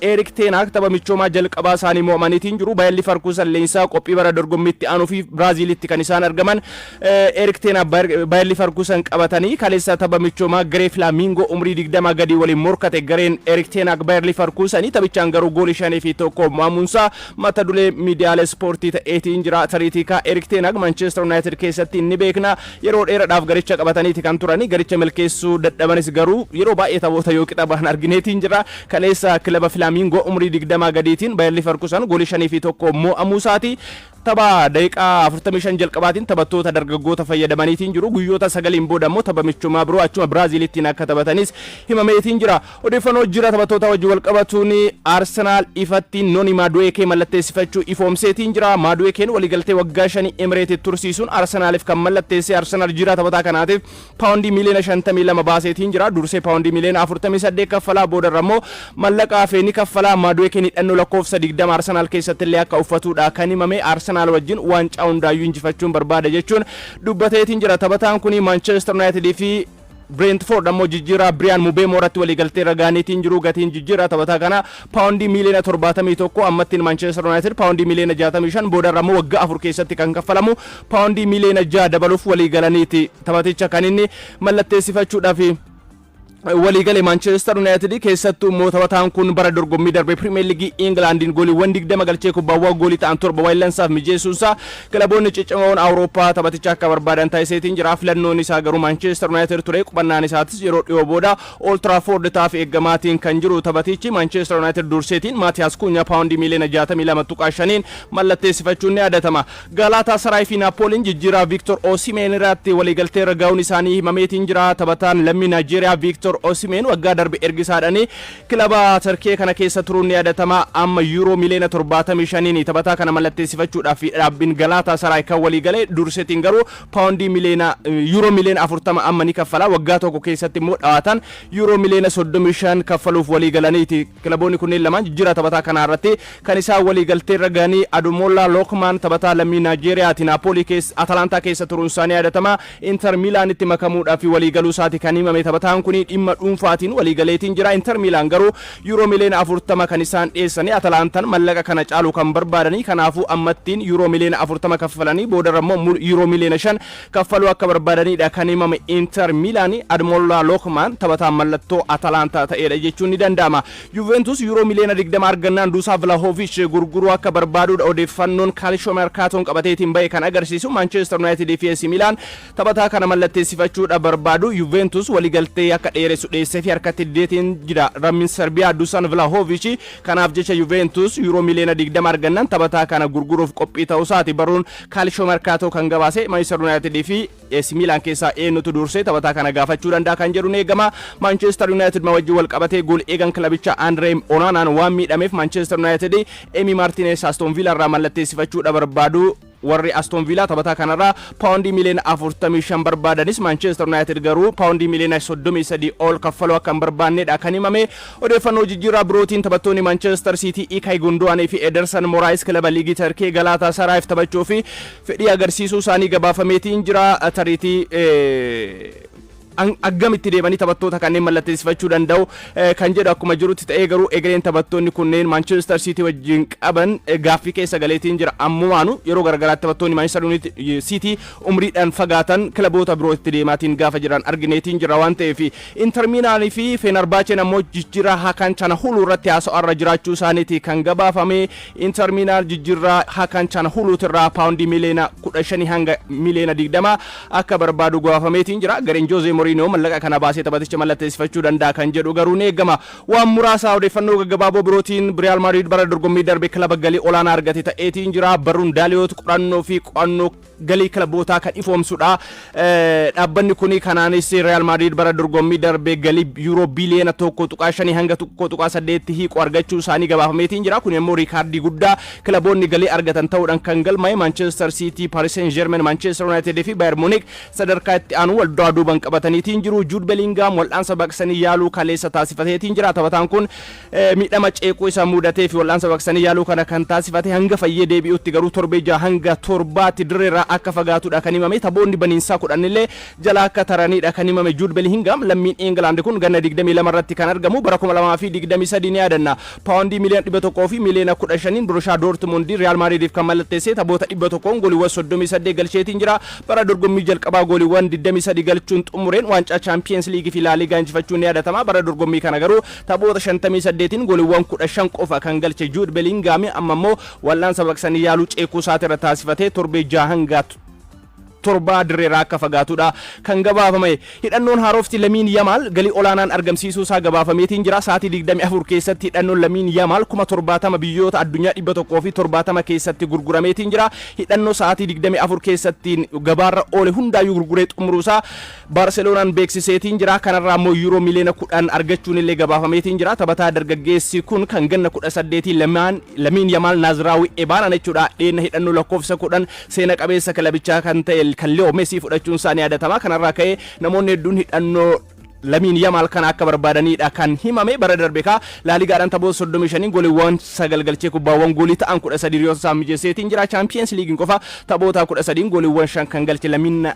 Erik Ten Hag tapha michoomaa jalqabaa isaanii mo'amaniitiin jiru. Bayer Leverkusen leenjisaa qophii bara dorgommiitti aanuu fi Biraaziilitti kan isaan argaman. Erik Ten Hag Bayer Leverkusen qabatanii kaleessa tapha michoomaa garee Flamingo umrii 20 gadii waliin morkate. Gareen Erik Ten Hag Bayer Leverkusen taphichaan garuu goolii 5-1 mo'amuunsaa mata duree miidiyaalee ispoortii ta'eetiin jira. Tariitii kaa Erik Ten Hag Manchester United keessatti ni beekna, yeroo dheeraadhaaf garicha qabataniiti kan turani. Garicha milkeessuu dadhabanis garuu yeroo baay'ee taphoota yoo qixa bahan argineetiin jira. Kaleessa kilaba Flamingo umrii 20 gadiitiin Bayer Leverkusen goolii 5-1 mo'amuu isaati. Tapha daqiiqaa 45 jalqabaatiin taphattoota dargaggoota fayyadamaniitiin jiru. Guyyoota 9n booda immoo tapha michummaa biroo achuma Biraaziilittiin akka taphatanis himameetiin jira. Odeeffannoo jira taphattoota wajjin wal qabatuun, Arsenaal ifatti Noni Maadu'eekee mallatteessifachuu ifoomseetiin jira. Maadu'eekeen waliigaltee waggaa 5 Emireetitti tursiisuun Arsenaaliif kan mallatteesse. Arsenaal jira taphataa kanaatiif paawundii miiliyoona 52 baaseetiin jira. Dursee paawundii miiliyoona 48 kaffalaa, boodarra immoo mallaqa hafee ni kaffalaa. Maadu'eekeen hidhannoo lakkoofsa 20 Arsenaal keessatti illee akka uffatudha kan himame. Arsenaal wajjin waancaa hundaayyuu injifachuun barbaada jechuun dubbateetiin jira. Taphataan kun Manchester United fi Brentford ammoo jijjiirraa Biriyaan Mubeemoo irratti waliigaltee irra ga'aniitiin jiru. Gatiin jijjiirraa taphataa kana paawundii miiliyoona 71 ammattiin, Manchester United paawundii miiliyoona 65, boodarra ammoo waggaa 4 keessatti kan kaffalamu paawundii miiliyoona 6 dabaluuf waliigalaniiti taphaticha kan inni mallatteessifachuudhaaf waliigale Manchester United. Keessattuu immoo taphataan kun bara dorgommii darbe Premier League Englandiin gooliiwwan 20 galchee kubbaawwan goolii ta'an 7 waayillansaaf mijeessuunsaa kilaboonni ciccimoon Awurooppaa taphaticha akka barbaadan taasiseetiin jira. Filannoon isaa garuu Manchester United ture. Qubannaan isaatis yeroo dhiyoo booda Old Trafford taaf eeggamaatiin kan jiru taphatichi. Manchester United durseetiin Maatiyaas Kunya paawundii miiliyoona 62.5n mallatteessifachuun ni yaadatama. Galaataa Saraay fi Naapooliin jijjiiraa Victor Osimhen irratti waliigaltee irra ga'uun isaanii himameetiin jira. Taphataan lammii Naayijeeriyaa Victor Osimhen waggaa darbe ergisaadhaan kilaba Tarkee kana keessa turuun ni yaadatama. Amma yuuroo miiliyoona 75n taphataa kana mallatteessifachuudhaaf dhaabbiin Galaataa Saraay kan waliigale. Durseetiin garuu paawundii miliyoona yuuroo miliyoona 40 amma ni kaffala. Waggaa tokko keessatti immoo dhawaatan yuuroo miliyoona 35 kaffaluuf waliigalaniiti. Kilaboonni kunneen lamaan jijjiiraa taphataa kanaa irratti kan isaan waliigaltee irra ga'anii. Ademola Lookman taphataa lammii Naayijeeriyaati. Naapoolii keessa, Atalantaa keessa turuun isaanii yaadatama. Inter Miilaanitti makamuudhaaf waliigaluu isaati kan himame. Taphataan kun dhimma dhuunfaatiin waliigaleetiin jira. Inter Miilaan garuu yuuroo miliyoona 40 kan isaan dhiyeessanii, Atalantaan mallaqa kana caalu kan barbaadanii. Kanaafuu ammattiin yuuroo miliyoona 40 kaffalanii boodarra immoo yuuroo miliyoona 5 kaffaluu akka barbaadanidha kan himame. Inter Miilaan Ademola Lookman taphataa mallattoo Atalantaa ta'edha jechuun ni danda'ama. Juventus yuuroo miliyoona 20 argannaan Duusaa Vlahovic gurguruu akka barbaadudha odeeffannoon Calcio Mercatoon qabateetiin bahe kan agarsiisu. Manchester United fi AC Milan taphataa kana mallatteessifachuudha barbaadu. Juventus waliigaltee akka dheeressu dhiyeessee fi harkatti dideetiin jira lammiin Serbiyaa Dusan Vlahovic. Kanaaf jecha Juventus yuuroo miliyoona 20 argannaan taphataa kana gurguruuf qophii ta'uusaati baruun Calcio Mercato kan gabaase. Manchester United fi AC Milan keessaa eenyutu dursee taphataa kana gaafachuu danda'a kan jedhu ni eegama. Manchester United ma wajjin wal qabatee, gool eegan kilabicha Andre Onanaan waan miidhameef Manchester United Emi Martinez Aston Villa irraa mallatteessifachuudha barbaadu. Warri Aston Villa taphataa kanarraa paawundii miliyoona 45 barbaadanis, Manchester United garuu paawundii miliyoona 33 ol kaffaluu akka hin barbaannedha kan himame. Odeeffannoo jijjiirraa birootiin, taphattoonni Manchester City Ilkay Gundogan fi Ederson Moraes kilaba liigii Tarkee Galaatasaraayiif taphachuu fi fedhii agarsiisuu isaanii gabaafameetiin jira. Tariitii akkamitti deemanii taphattoota kanneen mallatteessifachuu danda'u kan jedhu akkuma jirutti ta'ee, garuu egereen taphattoonni kunneen Manchester City wajjin qaban gaaffii keessa galeetiin jira. Ammumaanu yeroo garagaraatti taphattoonni Manchester City umriidhaan fagaatan kilaboota biroo itti deemaatiin gaafa jiran argineetiin jira waan ta'eef. Inter Miilaanii fi Fenerbahceen ammoo jijjiirraa Hakan Çalhanoğlu irratti haasa'arra jiraachuu isaaniiti kan gabaafame. Inter Miilaan jijjiirraa Hakan Çalhanoğluutirraa paawundii miliyoona 15 hanga miliyoona 20 akka barbaadu gabaafameetiin jira. Gareen Jose Mourinho mallaqa kana baasee taphaticha mallatteessifachuu danda'a kan jedhu garuu ni eegama. Waan muraasa odeeffannoo gaggabaaboo birootiin, Real Madrid bara dorgommii darbe kilaba galii olaanaa argate ta'eetiin jira. Barruun Daaliyoot qorannoo fi qo'annoo galii kilabootaa kan ifoomsudha. Dhaabbanni kun kanaanis Real Madrid bara dorgommii darbe galii yuuroo biliyoona 1.5 hanga 1.8 hiiqu argachuu isaanii gabaafameetiin jira. Kun immoo riikaardii guddaa kilaboonni galii argatan ta'uudhaan kan galmaa'e. Manchester City, Paris Saint-Germain, Manchester United fi Bayern Munich sadarkaa itti aanu wal duraa duuban qabataniitiin jiru. Jude Bellingham wal'aansa baqsanii yaaluu kaleessa taasifateetiin jira. Taphataan kun miidhama ceequu isa mudatee fi wal'aansa baqsanii yaaluu kana kan taasifate, hanga fayyee deebi'utti garuu torbee 6 hanga 7tti dirreerraa akka fagaatudha kan himame. Taphoonni baniinsaa 10 illee jala akka taranidha kan himame. Jude Bellingham, lammiin England kun ganna 22 irratti kan argamu, bara 2023 ni yaadanna, paawundii miliyoona 100 fi miliyoona 15 Borussia Dortmund Real Madridiif kan mallatteesse, taphoota 100 gooliiwwan 38 galcheetiin jira. Bara dorgommii jalqabaa gooliiwwan 23 galchuun xumureen waancaa Champions League fi La Liga injifachuun ni yaadatama. Bara dorgommii kana garuu taphoota 58 gooliiwwan 15 qofa kan galche Jude Bellingham, amma immoo wal'aansa baqsanii yaaluu ceekuu isaatirra taasifatee torbee 6 hanga 7 dirreerraa akka fagaatudha kan gabaafame. Hidhannoon haarofti Lamiin Yamaal galii olaanaan argamsiisuu isaa gabaafameetiin jira. Sa'aatii 24 keessatti hidhannoon Lamiin Yamaal 70,000 biyyoota addunyaa 170 keessatti gurgurameetiin jira. Hidhannoo sa'aatii 24 keessatti gabaarra oole hundaayyuu gurguree xumuruusaa Baarseloonaan beeksiseetiin jira. Kanarraa immoo yuuroo miliyoona 10 argachuun illee gabaafameetiin jira. Taphataa dargaggeessi kun kan ganna 18 Lamiin Yamaal Naaziraawii Ebaanaan jechuudha. Dheenna hidhannoo lakkoofsa 10 seena qabeessa kilabichaa kan ta'e kan Leo Mesii fudhachuun isaa ni yaadatama. Kanarraa ka'ee namoonni hedduun hidhannoo Lamiin Yamaal kana akka barbaadanidha kan himame. Bara darbe kaa Laaligaadhaan taphoota 35 gooliiwwan 9 galchee kubbaawwan goolii ta'an 13 hiriyoota isaa mijeesseetiin jira. Champions Leaguein qofa taphoota 13 gooliiwwan 5 kan galche Lamiin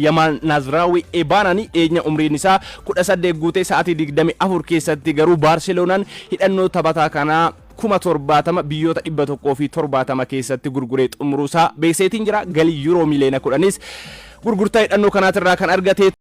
Yamaal Naaziraawii Ebaanaan dhiyeenya umriin isaa 18 guutee sa'aatii 24 keessatti garuu Baarseloonaan hidhannoo taphataa kanaa 70,000 biyyoota 170 keessatti gurguree xumuruusaa beekseetiin jira. Galii yuuroo miliyoona 10s gurgurtaa hidhannoo kanaatirraa kan argate.